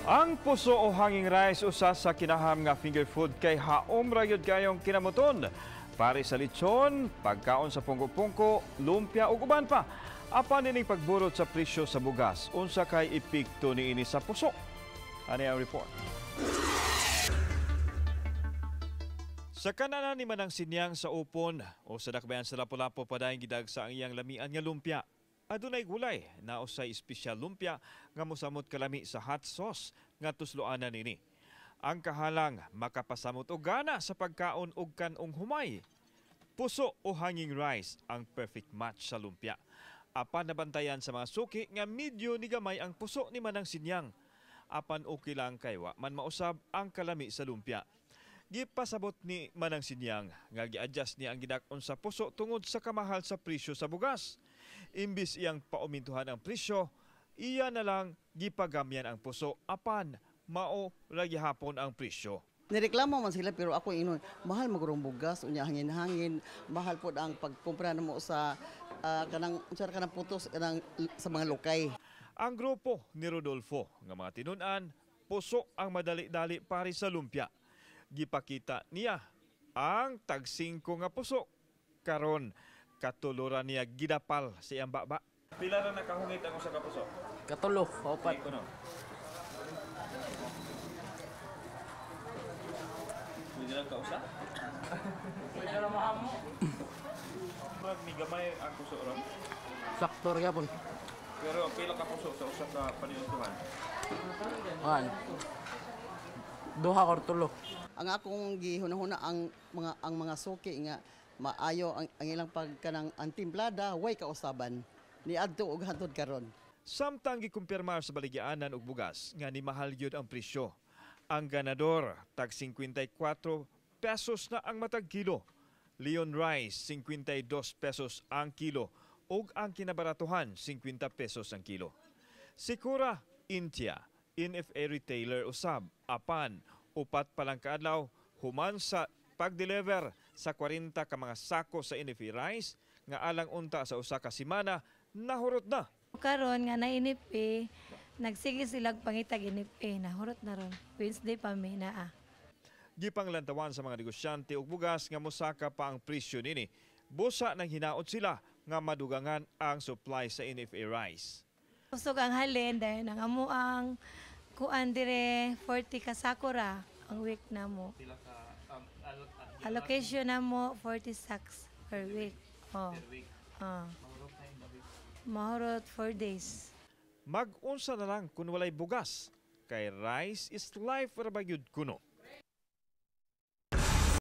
Ang puso o hanging rice usa sa kinaham nga finger food kay haom ra gyud kayong kinamuton. Pare sa litson, pagkaon sa pungko-pungko, lumpia ug uban pa. Apan nining pagburot sa presyo sa bugas, unsa kay epekto niini sa puso? Ani ang report. Sa kananan ni Manang Sinyang sa Upon o sa Dakbayan sa Lapu-Lapu, padayon gidagsa ang iyang lamian nga lumpia. Adunay gulay na usay espesyal lumpia nga mosamot kalami sa hot sauce nga tusloanan nini. Ang kahalang makapasamot og gana sa pagkaon og kan-ong humay. Puso o hanging rice ang perfect match sa lumpia. Apan nabantayan sa mga suki nga medyo ni gamay ang puso ni Manang Sinyang. Apan okay lang kay wa man mausab ang kalami sa lumpia. Gipasabot ni Manang Sinyang nga gi-adjust niya ang gidak-on sa puso tungod sa kamahal sa presyo sa bugas. Imbis iyang paumintuhan ang presyo, iya na lang gipagamyan ang puso apan mao lagi hapon ang presyo. Nireklamo man sila, pero ako inon, mahal magurong bugas, unya hangin-hangin, mahal pod ang pagkumpra namo sa kanang unsa kanang putos kanang sa mga lokay. Ang grupo ni Rodolfo nga mga tinun-an, puso ang madali-dali pari sa lumpia. Gipakita niya ang tag-singko nga puso. Karon katuluran niya gidapal sa iyang baba. Pila ra nakahungit ang usa ka puso? Katulo, opat. Pwede lang kausa? Pwede lang mahamo. Murag ni gamay ang puso ron. Sakto ra gyapon. Pero pila ka puso sa usa ka paniudtohan? An. Duha or tulo. Ang akong gihunahuna ang mga suki nga maayo ang ilang pagkanang ang timplada, way kausaban niadto og hantod karon. Samtang gikumpirmar sa baligyaanan og bugas nga ni mahal gyud ang presyo. Ang ganador tag 54 pesos na ang matag kilo. Leon rice 52 pesos ang kilo ug ang kinabaratuhan 50 pesos ang kilo. Sikura Intia, NFA retailer usab, apan upat pa lang kaadlaw human sa pag-deliver sa 40 ka mga sako sa NFA rice nga alang unta sa usa ka semana, nahurot na. Karon nga na NFA, nagsige silag pangitag NFA, nahurot na ron. Wednesday pa mi naa. Gipanglantawan sa mga negosyante og bugas nga mosaka pa ang presyo nini. Busa nang hinaot sila nga madugangan ang supply sa NFA rice. Kusog ang halin dahil ang amo ang kuan dire 40 ka sako ra ang week na mo. Allocation na mo 40 sacks per week. Oh. Oh. Mahurot 4 days. Mag-unsa na lang kung walay bugas, kay rice is life ra ba gyud kuno.